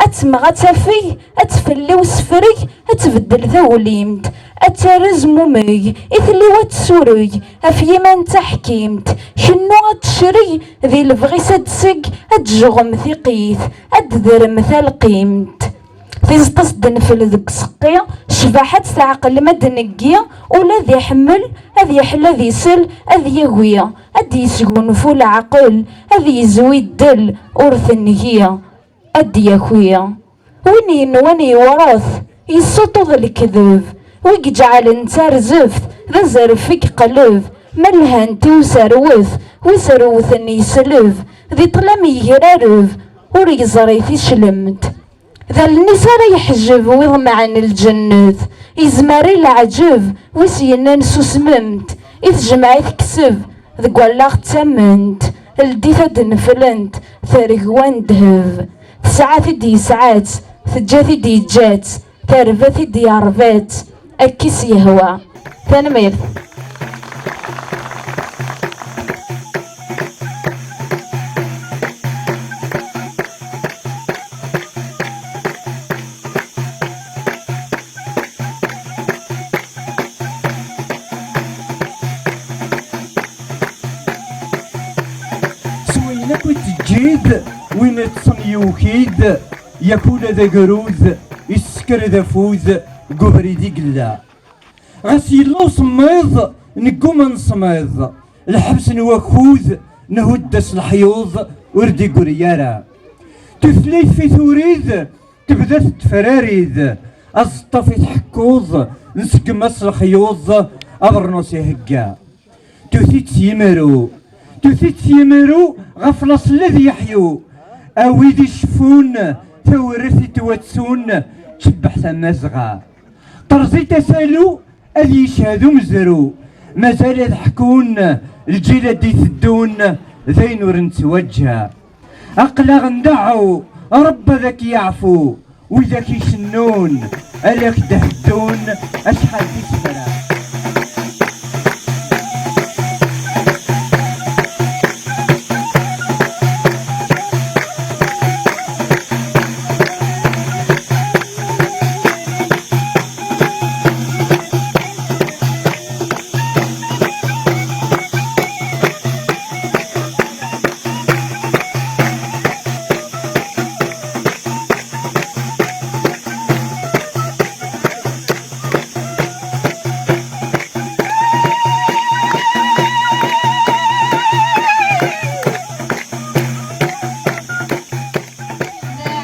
Ad temmeɣ, ad tafeg, ad tfell i usefreg, ad tbeddel taglimt, ad terr azmumeg, i tliw ad tessureg, ɣef yiman d taḥkimt, kennu ad tecreg, di lebɣi-s ad d-teg, ad d-tejɣem tiqit, ad d-tedrem talqimt. Tizeṭ-as d-nfel deg useqqi, ccbaḥa ad tt-teɛqel ma d-neggi, ula ad iḥemmel, ad yeḥla ad isel, ad yagi, ad d-yesgunfu leɛqel, ad yezwi ddel ur tengi, ad d-yaki. Win yenwan yewret, yessuṭṭuḍ lekdeb, wi iǧeɛlen d tarzeft, d azref i yeqleb, ma lhant i userwet, wi serwten yesleb, Di ṭṭlam yegrareb, ur yeẓri ticlemt. D allen-is ara yeḥjeb wi iḍemɛen lǧennet, izmer i leɛǧeb wi s-yennan susmemt, i tejmeɛ i tekseb, deg wallaɣ d tament, ldit ad d-neflent, tergwa n ddheb, tesɛa-t-id yesɛa-tt, teǧǧa-t-id yeǧǧa-tt, terba-t-id yerba-tt, akka i s-yehwa. Tanemmirt. S wayen akk i d-teǧǧid, win iṭṭsen yuki-d, yak ula d agrud isekker d afud deg ubrid i yella. Ɣas yella usemmiḍ, negguma nesmiḍ, lḥebs n wakud, nhudd-as leḥyuḍ, ur d-iggri ara. Tutlayt fi turid, tebda tettefrarid, aẓeṭṭaf i tḥekkuḍ, nseggem-as lexyuḍ, abernus ihegga. Tuti-tt yimru, tuti-tt yimru ɣef laṣel ad yeḥyu. A wid iceffun, tawrirt i twattun, tcebbeḥ tamazɣa. Terẓi-t asalu, ad yeched umezru. Mazal ad ḥkun lǧil ad d-iteddun, d ayen ur nettwaǧǧa. Aql-aɣ ndeɛɛu, Ṛebbi ad ak-yeɛfu, widak icennun, ad ak-d-heddun acḥal d isefra.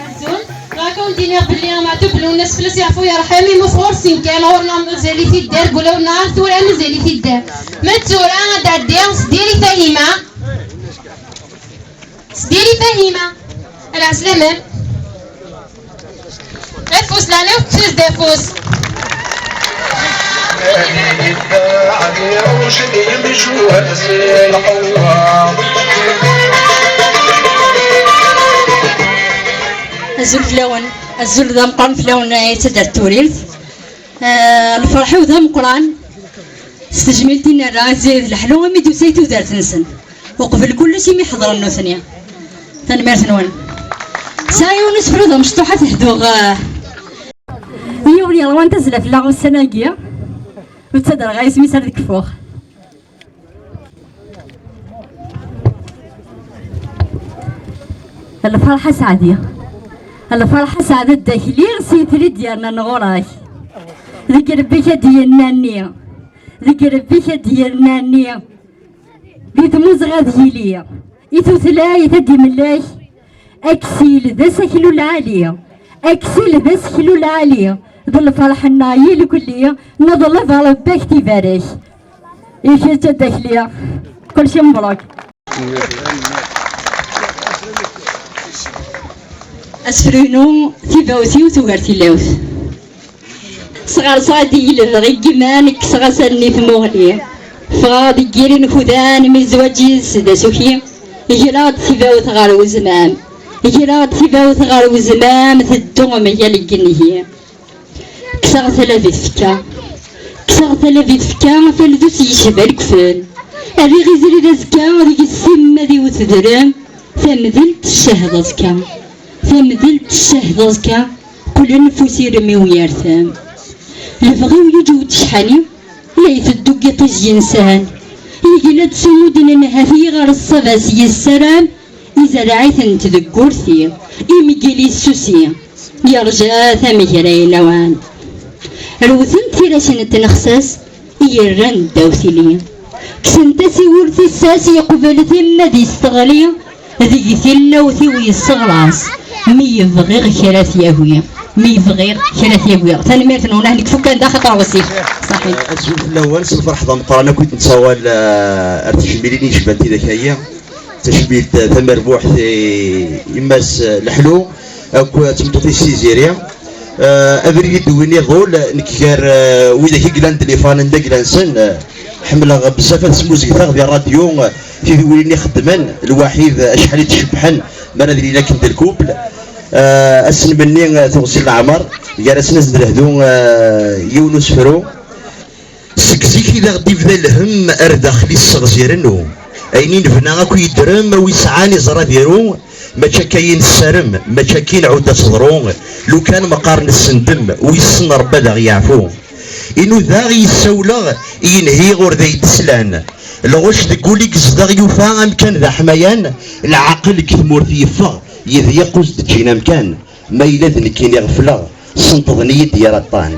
Azul, ɣer-k ad wen-d-iniɣ belli Meɛtub Lwennas fell-as yeɛfu yerḥem, yemmut ɣur-sen kan, ɣur-neɣ mazal-it idder, deg ulawen-nneɣ ar tura mazal-it idder. Ma d tura ad d-tɛeddi s diri Fahima. S diri Fahima. Ɛeslama. Afus, leɛnaya-w tekkes-as-d afus. Azul fell-awen, azul d ameqqran fell-awen, ay taddart Turirt. Ah, lferḥ-iw d ameqqran s tejmilt i nerra i Tiziri d Leḥlu, imi d-tusa i tudert-nsen. Uqbel kullec imi ḥeḍren nutni. Tanemmirt-nwen. Sɛiɣ yiwen usefru d amecṭuḥ ad t-hduɣ, ah, yiwen yeṛwan tazzla fell-aɣ ussan-agi, ur ttadreɣ ara isem-is ar deg kfuɣ. Lferḥ aseɛdi. Lferḥ aseɛdi d akli s yitri d-yernan ɣur-k. Deg rebbi-k ad d-yennanni. Deg rebbi-k ad d-yennanni. Di tmuzɣa d yili. I tutlayt ad d-imellek. Aksil d aseklu lɛali. Aksil d aseklu lɛali. D lferḥ-nneɣ yilkulli. Neḍleb Rebbi ad k-t-ibarek. I kečč a Dda Akli, kulci mebruk. Asefru-inu, tibawt-iw tugar tilawt. Sɣerseɣ-d i lebɣi n yiman, kkseɣ-as allen i tmuɣli. Ffɣeɣ deg yiri n kudan, mi zzwaǧ yid-s d asuki. Greɣ-d tibawt ɣer wezmam. Greɣ-d tibawt ɣer wezmam, teddu mgal n yigenni. Kkseɣ tala di tfekka. Kkseɣ tala di tfekka, taldutt yecba lekfen. Rriɣ izri d azekka, deg-s simma d iwet drem. Tamdelt tcehhed aẓekka. Tamdelt tcehhed aẓekka, qqlen f usirem-iw yertem. Lebɣi-w yuǧew d ccḥani, la iteddu deg yiṭij yensan. Yegla-d s umudnen, ha-t-i ɣer ṣṣaba-s yessaram. Izerreɛ-itent deg urti, imeggi yessusi, yerǧa tamegra i lawan. Rewtent tirac n tnexsas i yerran ddaw tili. Kksent-as i wur tissas, yeqbel timmad-is teɣli, deg tilawt-iw yesseɣras, mi yebɣiɣ kra t-yagi, mi yebɣiɣ kra t-yagi. Tanemmirt-nwen, ah, nekk fukkan da xaṭer ɣezzif. Ṣaḥit. Azul fell-awen, s lferḥ d ameqqran akk i d-nettawal, eh, ar tejmilin i yecban tidak-agi. Tacbilt tamerbuḥt i, i Mass Leḥlu, akk d tmeṭṭut-is Tiziri. Eh, abrid i d-wwin iḍul, nekk gar, eh, widak i yellan d lifanen d agla-nsen, eh, ḥemmleɣ bezzaf ad smuzgteɣ di rradyu, eh, tidwilin ixeddmen, lwaḥid, eh, acḥal i d-cebbḥen, mi ara d-ilin akken d lkupl. Eh, ass-nmenni, eh, tuɣzi n leɛmer, gar-asen ad s-d-lehdu, eh, yiwen usefru. Seg zik i d aɣ-d-ibda lhemm ar daxel-is seɣzi rnu. Ayen i nebna akk yedrem, a wi sɛan iẓra d iru, mačči akka i nessarem, mačči akka i nɛudd ad teḍru, lukan meqqar nessendem, wissen Rebbi ad aɣ-yeɛfu. Inuda i yessawleɣ, i yenhiɣ ur d ay d-slan. Lɣuc deg wul i yezdeɣ yufa amkan d aḥmayan, lɛaqel deg tmurt yeffeɣ, yedyeq ur s-d-ǧǧin amkan. Ma yella d nekkini ɣefleɣ, senṭḍen-iyi-d yir aṭṭan.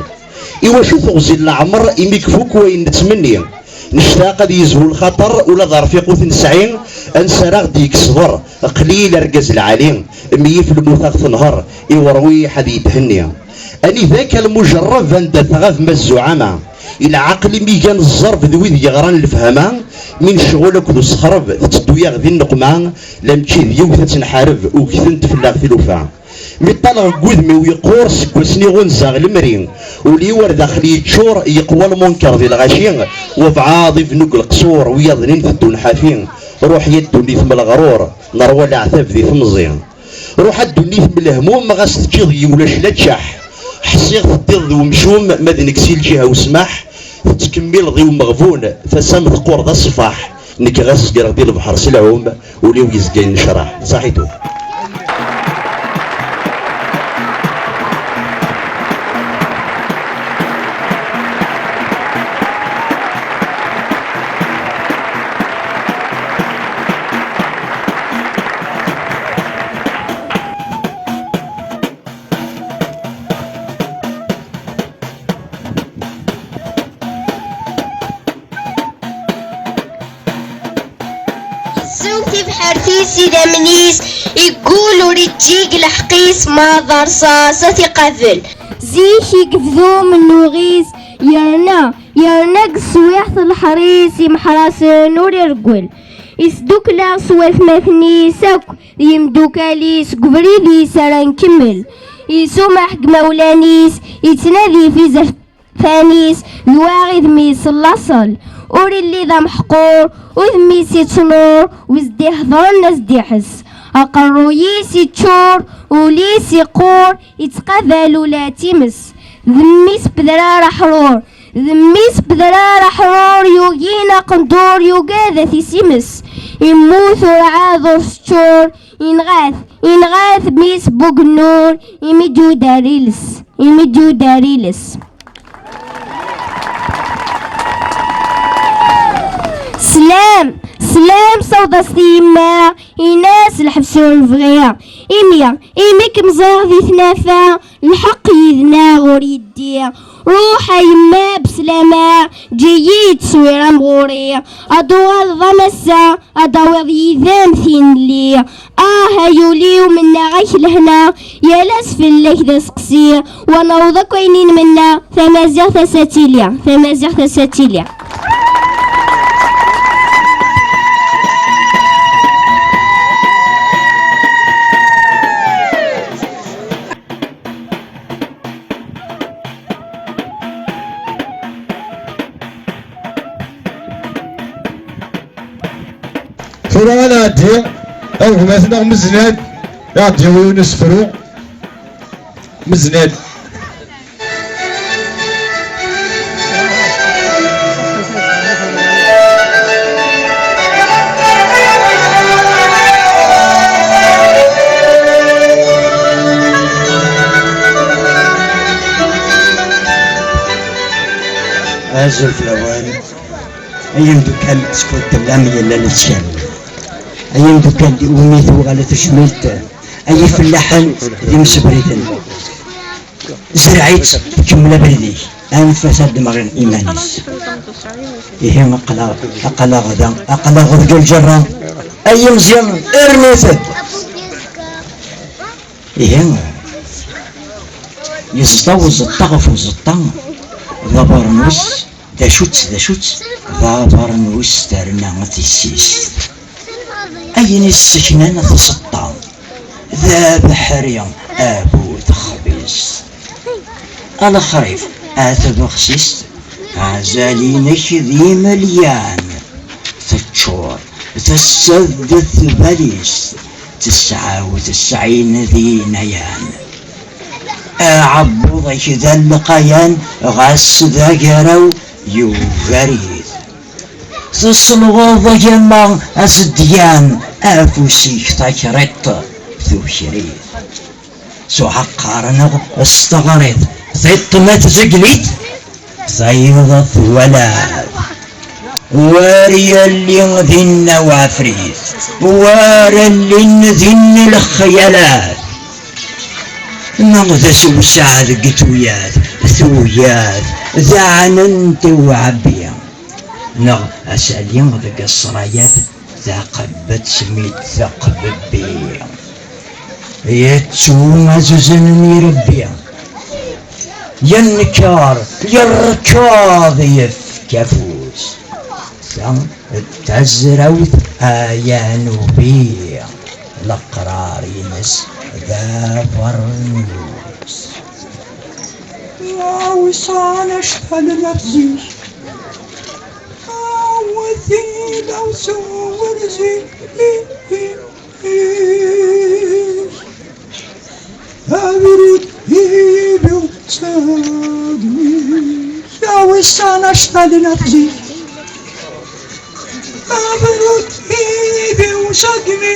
Iwacu teɣzi n leɛmer imi ifuk wayen nettmenni? Nectaq ad yezhu lxaṭer ula d arfiq ur t-nesɛi, ansi ara ɣ-d-yekk ṣṣber, qlil argaz lɛali, mi yif lmut a ɣ-tenher, iwerwiḥ ad yethenni. Anida-k a lmujerreb anda tɣab ma zzuɛama? I lɛaqel imi gan ẓẓerb d wid yeɣran lefhama, mi necɣel akked usexreb tetteddu-yaɣ di nneqma, la nečči d yiwet ad tt-nḥareb, ugtent fell-aɣ tilufa. Mi ṭṭaleɣ deg wudem-iw yeqqur, seg wasmi ɣunzaɣ lemri, ul-iw ar daxel yeččur, yeqwa lmunker di lɣaci, wabɛaḍ ibennu deg leqṣur, wiyaḍnin teddun ḥafi, ruḥ ya ddunit m leɣrur, nerwa leɛtab di temẓi. Ruḥ a ddunit m lehmum, ɣas teččiḍ-iyi ulac la ččaḥ, ḥṣiɣ teddiḍ d wemcum, ma d nekk si lǧiha usmaḥ, tettkemmileḍ i umeɣbun, tasa-m teqqur d aṣeffaḥ, nekk ɣas greɣ di lebḥer s lɛum, ul-iw yezga yennecraḥ. Saḥitu. Xeṣṣum tibḥert-is idammen-is, iggul ur iǧǧig lḥeqq-is, ma d rṣas ad t-iqabel. Zik i yebda umennuɣ-is, yerna, yerna deg teswiɛt n leḥris, imeḥrasen ur ireggel. Isdukkel-aɣ s watmaten-is akk d yimdukal-is, deg ubrid-is ara nkemmel. Isumaḥ deg imawlan-is, ittnadi f izerfan-is, d waɣedm-is n laṣel. Ur illi d ameḥqur, udem-is ittnur, wi s-d-iheḍren ad s-d-iḥess. Aqerruy-is iččur, ul-is iqqur, ittqabal ula d times. D mmi-s n wedrar aḥrur, d mmi-s n wedrar aḥrur, yugin aqendur, yugad ad t-isimes. Immut urɛad ur s-ččur, inɣa-t, inɣa-t mmi-s n ugennur, imi d-yudar iles, imi d-yudar iles. Slam, slam, sawḍ-as-t i yemma, in-as lḥebs ur bɣiɣ. Imi, imi kem-ẓriɣ di tnafa, lḥeqq yid-neɣ ur yeddi. Ruḥ a yemma beslama, ǧǧi-yi-d tteswir am ɣur-i. Ad uɣaleḍ am ass-a, ad d-tawiḍ yid-m tin-nni. Ah, ay ul-iw, mennaɣ-ak lehna, yal ass fell-ak d aseqsi. Wa naweḍ akk ayen i nmenna, tamaziɣt ass ad tili, tamaziɣt ass ad tili. Tura ad nɛeddi ar gma-tneɣ Meznad, ad aɣ-d-yawi yiwen usefru. Meznad. Azul fell-awen, ay imeddukal skud tellam yella la tettkarim, ay imeddukal iwumi tuɣal tejmilt, ay ifellaḥen d imsebriden. Zreɛ-itt, tkemmel abrid-ik, anef-as ad d-temɣi iman-is. Ihi aql-aɣ, aql-aɣ da, aql-aɣ deg lǧerra. Ay imeẓyanen, rnut-d! Ihi, yeẓḍa uẓeṭṭa ɣef uẓeṭṭa, d abarnus, d acu-tt, d acu-tt, d abarnus terna tissist. Ayen isseknan tseṭṭa, d abeḥri a bu texbizt. A lexrif, a tbexsist, azal-inek d imelyan. Teččur, tessed tbalizt, tesɛa u tesɛin d inayan. Aɛebbuḍ-ik d alqayan, ɣas d agaraw yugar-it. Tesselɣeḍ agama asedyan, afus-ik takriṭ tuker-it. S uɛeqqar neɣ s teɣrit, tiṭ ma tzegl-it, tayeḍ twala-t. War yalli dinna uɛefrit, war allin din lexyalat. Neɣ d asewseɛ deg tuyat, tuyat, daɛnent i uɛebbi. Neɣ asali deg ṣṣrayat, taqebbet mi d-taqbebbi. Yettu azzen n irebbi. Yenker, yerkeḍ, yefk afus. Ta d tazrawt ayanubi. Leqrar-ines d abernus. Awisan acḥal n at zik. Awet-id awsur zik. Abrut ibew s agmi. Awisan acḥal n at zik. Abrut ibew s agmi.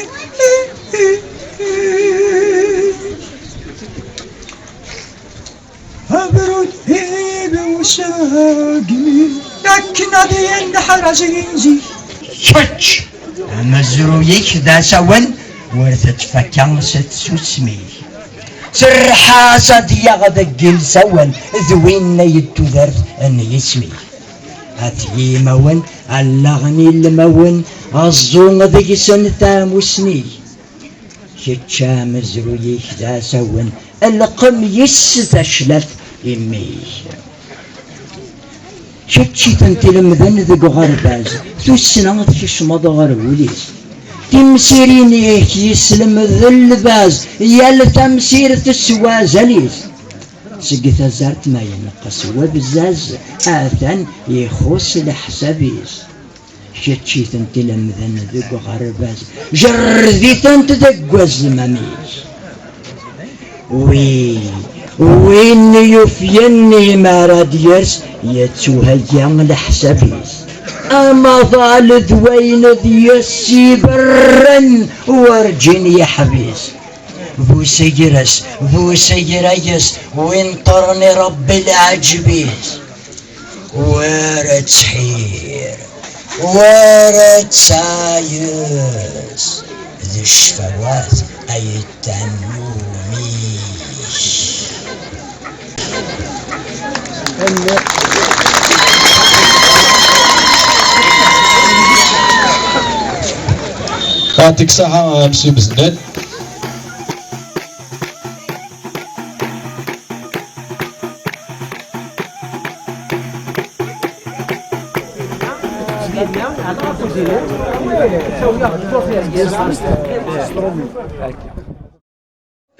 Abrut ibew s agmi. Akken ad yenneḥraz zik. Kečč, amezruy-ik d asawen, ur tettfakka s tsusmi. Serreḥ-as ad yaɣ deg ilsawen, d winna i d tudert n yismi. At yimawen, allaɣen ilmawen, aẓu deg-sen tamusni. Kečč amezruy-ik d asawen, lqem yes taclat imi-k. Kečč i tent-ilemden deg uɣerbaz, tussna tkecmeḍ ɣer wul-is. Timsirin-ik yeslemd lbaz, yal tamsirt s wazal-is. Seg tazart ma yenqes wabzaz, atan ixuṣ leḥsab-is. Kečč i tent-ilemden deg uɣerbaz, jerred-itent deg wazmam-is. Wi, win yufyen mi ara d-yers, yettuheyya leḥsab-is. Amaḍal d wayen d yes iberren, werǧin yeḥbis. Bu segres, bu segrayes, win ṭṭren i Ṛebbi leɛǧeb-is. Wer ttḥir, wer ttayes, d ccfawat ay tannumi. Yeɛṭik ṣṣeḥḥa a Msi Mezlal.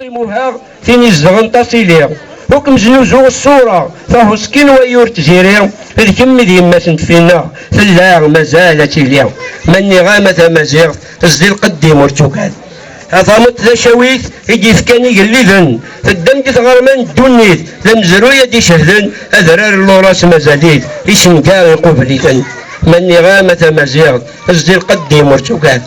Imuha tin izedɣen tasili. Ur kem-znuzuɣ ṣṣura, tahuskil wayyur tziri, d kemm i d yemma-s n tfinaɣ, tella mazal ad tili. Ma nniɣ-am a tamaziɣt, zdi lqedd-im ur ttugad. A tameṭ tacawit i d-yefkan igelliden, teddem di tɣerma n ddunit, d amezruy ad d-icehden, adrar n Luras mazal-it, icenga iqubel-iten. Ma nniɣ-am a tamaziɣt, zdi lqedd-im ur ttugad.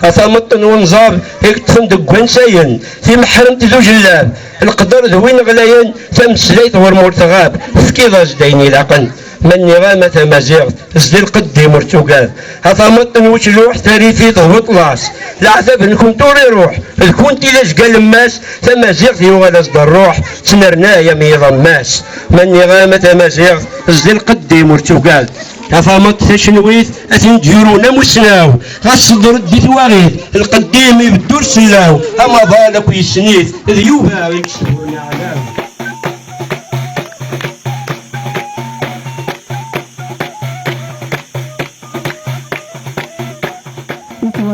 A tameṭ n wenẓab i yeṭṭfen deg wansayen, timeḥremt d ujellab, leqder d win ɣlayen, tameslayt ɣur-m ur tɣab, tefkiḍ-as-d ayen ilaqen. Ma nniɣ-am a tamaziɣt, zdi lqedd-im ur ttugad. A tameṭ n wecluḥ, tarifit d weṭlas, leɛtab-nkent ur iruḥ, d kunti d azgal n mass, tamaziɣt yuɣal-as-d rruḥ, tettnernay am yiḍ ammas. Ma nniɣ-am a tamaziɣt, zdi lqedd-im ur ttugad. A tameṭ tacenwit, a tin d-yurun am usnaw, ɣas ṣṣder-d di twaɣit, lqedd-im ibeddu ur sellaw, amaḍal akk yessen-it, d Yuba i yesbun aɛlaw.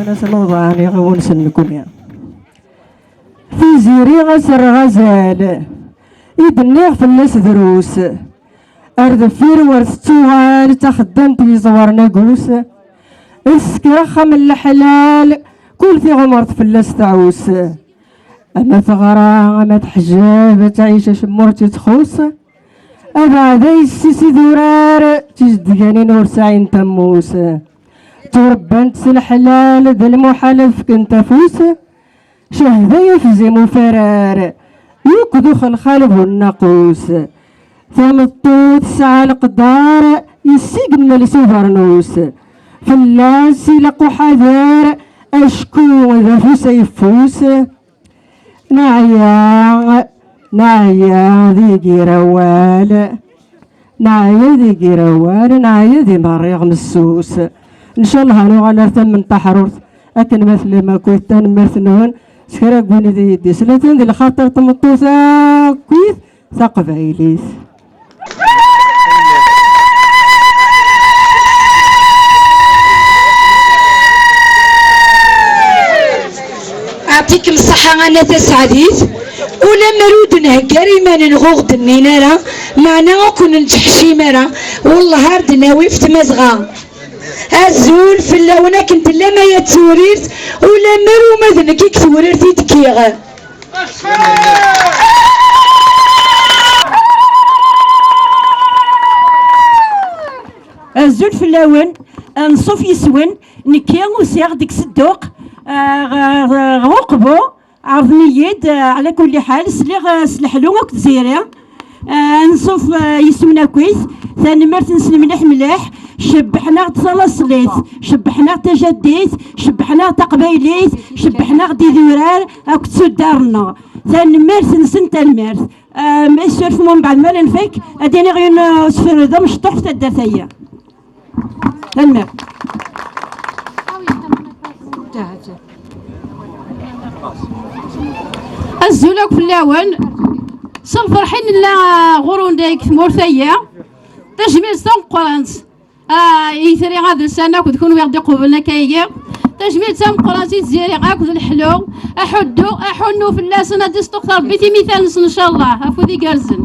Ass n uḍan iɣiwunsen nekni. Tiziri aserɣ azal, i d-nniɣ fell-as drus. Ar deffir wer tettuɣal d taxeddamt yeẓwren agus. Tesker axxam n leḥlal, kul tiɣumert fell-as tɛus. Ama teɣra, ama teḥjab, ad tɛic acemma ur tt-ittxuṣ. Abeɛda yessi-s idurar, d tijeddganin ur sɛint ammus. Tturebbant s leḥlal, d lmuḥal ad fkent afus. Cehda yafzim ufarar, yakk d uxelxal bu nnaqus. Tameṭṭut tesɛa leqder, yessi gemmel s ubernus. Fell-as ilaq uḥader, acku d afus ayeffus. Neɛya, neɛya di yir awal. Neɛya di yir awal, neɛya di merriɣ messus. Ncallah ad nuɣal ar tama n taḥrurt akken ma tellam akkit, tanemmirt-nwen. S kra n win i d iyi-d-islatan di lxaṭer n tmeṭṭut akkit taqbaylit. Ɛṭikem ṣṣeḥḥa a Nna Taseɛdit, ulamma ur d-nheggar iman-nneɣ ur ɣ-d-nnin ara, meɛna ur ken-nettḥeccim ara, wellah ar d-nawi f tmazɣa. Azul fell-awen akken tellam ay at Tewrirt, ulamma ur uma d nekk i deg Tewrirt i d-kkiɣ. Azul fell-awen, anṣuf yes-wen, nekki usiɣ-d deg Sedduq, eh, ɣer, ɣer Uqbu, ɛerḍen-iyi-d, eh, ɛla kulli ḥal, sliɣ, eh, s leḥlu akked tiziri. Eh, anṣuf, eh, yes-wen akkit, tanemmirt-nsen mliḥ mliḥ, cebbḥen-aɣ-d talaṣlit, cebbḥen-aɣ-d tajaddit, cebbḥen-aɣ-d taqbaylit, cebbḥen-aɣ-d idurar akked tuddar-nneɣ. Tanemmirt-nsen, tanemmirt. Eh, ma yessuref-m umbeɛd ma ara nfak, ad d-iniɣ yiwen, eh, usefru d amecṭuḥ f taddart-agi. Tanemmirt. Azul akk fell-awen. S lferḥ i nella ɣur-wen deg tmurt-agi. Tajmilt tameqqrant, ah, i Yitri Adelsan akked kunwi i ɣ-d-iqublen akka-agi. Tajmilt tameqqrant i Tiziri akked leḥlu. Aḥuddu, aḥunnu fell-asen, ad d-isṭuqet Rebbi timital-nsen, ncallah, afud igerrzen.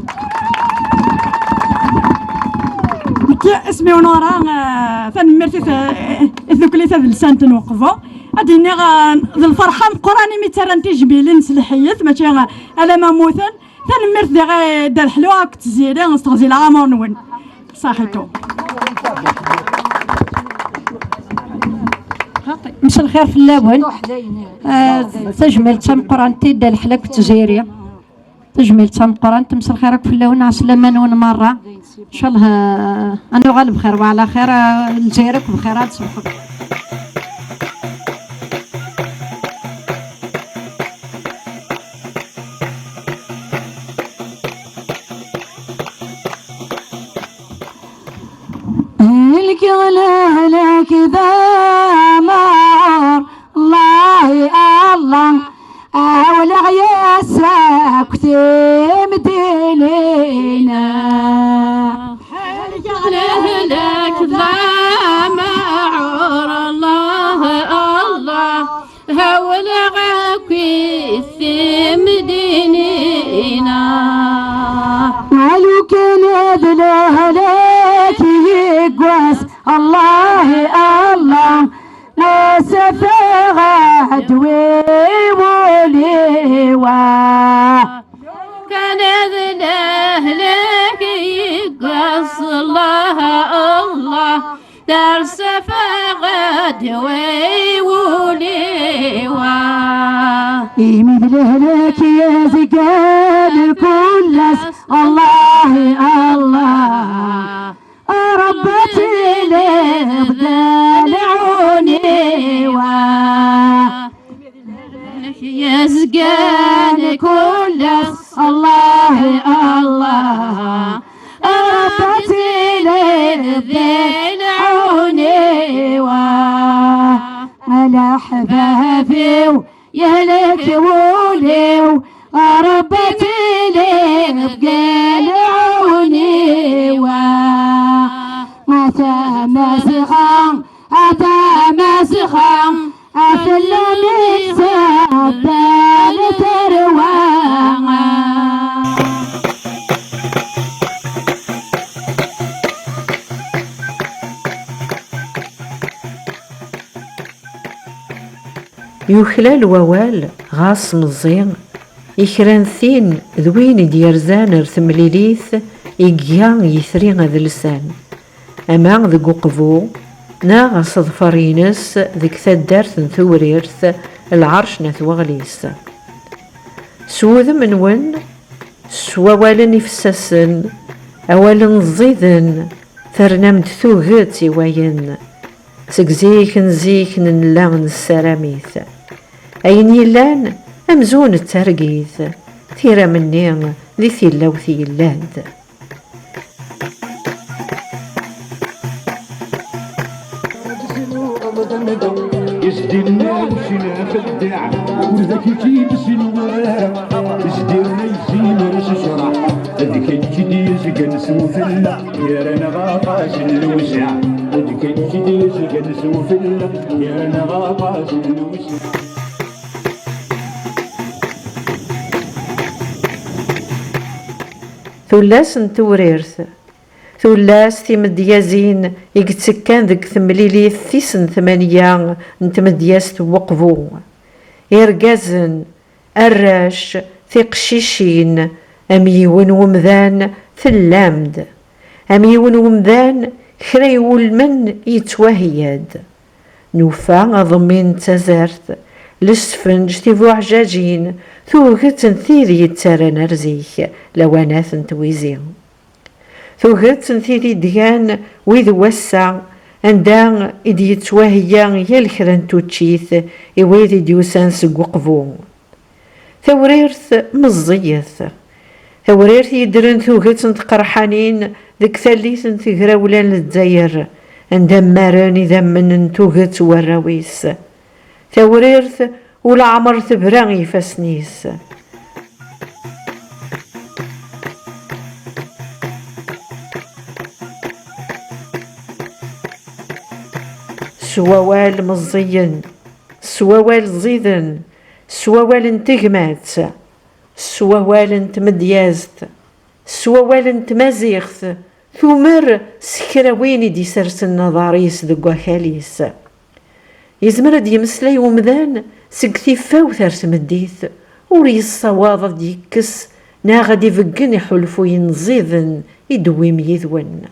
Nekk isem-iw Nora, eh, tanemmirt i t-, i tdukli tadelsant n Uqbu. Ad d-iniɣ, eh, d lferḥ ameqqran imi ttarran tijmilin s lḥeyyet, mačči, eh, alamma mmuten. Tanemmirt diɣ i Dda Leḥlu akked Tiziri s teɣzi lɛamur-nwen. Saḥitu. Mselxir fell-awen. Eh, tajmilt tameqqrant i Dda Leḥlu akked Tiziri. Tajmilt tameqqrant, mselxir akk fell-awen, ɛeslama-nwen merra. Ncallah, eh, ad nuɣal bxir wa ɛla xir, eh, Lezzayer akk bxir, ad tṣebḥem. Lkiɣ lehlak d amaɛur, Allah, Allah, awleɣ yes akk timdinin. Lkiɣ lehlak d amaɛur, Allah, Allah, hawleɣ akk i timdinin-a. Alukan d lehlak yiggwas, Allah, Allah, asafeɣ ad wiwuliwa. Alukan d lehlak yiggwas, Allah, Allah, Tersa fɣed way wuliwa. Imi d lehlak yezgan kullas, Allah, Allah. Ṛebbi ad tiliḍ d lɛuniwa. Yezgan kullas, Allah, Allah. Ṛebbi ad tiliḍ d lɛuniwa. Ala ḥbab-iw, yehlek wul-iw, Ṛebbi ad tiliḍ d lɛuniwa. A Tamazɣa, a Tamazɣa, a Fell-am i tṣeddam tarwa. Yuklal wawal, ɣas meẓẓi, i kra n tin d win i d-yerzan ar temlilit i iga yitri adelsan, ama deg uqbu neɣ aseḍfer-ines deg taddart n Tewrirt, Lɛerc n At Weɣlis. S wudem-nwen, s wawalen ifessasen, awalen ẓiden, ternam-d tuget i wayen. Seg zik n zik nella nessaram-it. Ayen yellan, amzun d targit, tiram-nni di tilawt yellan-d. Izdi-nni ucin ɣef ddeɛ, ur d ak-itt-id-sin wara. Izdi-nni yezzimer s ccreɛ, d kečč i d-yezgan s ufella, gar-aneɣ aṭas n lewseɛ. D kečč i d-yezgan s ufella, gar-aneɣ aṭas n lewseɛ. Tullas n Tewrirt. Tullas timedyazin i yettekkan deg temlilit tis n tmanya n tmedyazt n Weqbu. Irgazen, arrac, tiqcicin, am yiwen wemdan tellam-d. Am yiwen wemdan kra iwulmen yettwaheyya-d. Nufa aḍemmin n tazart, lesfenǧ, tibuɛjajin, tuget n tid yettarran ar zik, lawanat n twizi. Tuget n tid i d-gan wid n wass-a, anda i d-yettwaheyya yal kra n tuččit i wid i d-yusan seg Uqbu. Tawrirt meẓẓiyet. Tawrirt yeddren tuget n tqerḥanin deg tallit n tegrawla n Lezzayer, anda mmaren idammen n tuget n warraw-is. Tawrirt ulaɛmer tebra i ifassen-is. S wawal meẓẓiyen, s wawal ẓiden, s wawal n tegmat, s wawal n tmedyazt, s wawal n tmaziɣt, tumer s kra win i d-isersen aḍar-is deg wakal-is. Yezmer ad d-yemmeslay umdan seg tifawt ar tmeddit, ur yessawaḍ ad d-yekkes neɣ ad d-ibeggen iḥulfuyen ẓiden i d-tewwim yid-wen.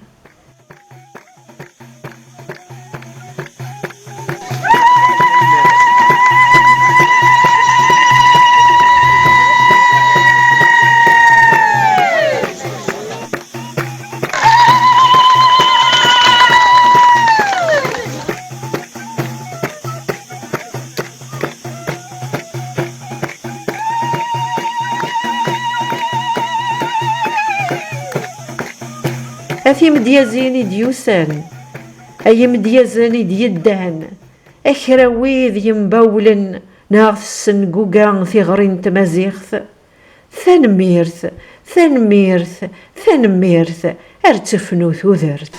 A timedyazin i d-yusan, ay imedyazen i d-yeddan, a kra wid yembawlen neɣ tessenguga tiɣri n tmaziɣt, tanemmirt, tanemmirt, tanemmirt, ar tefnu tudert.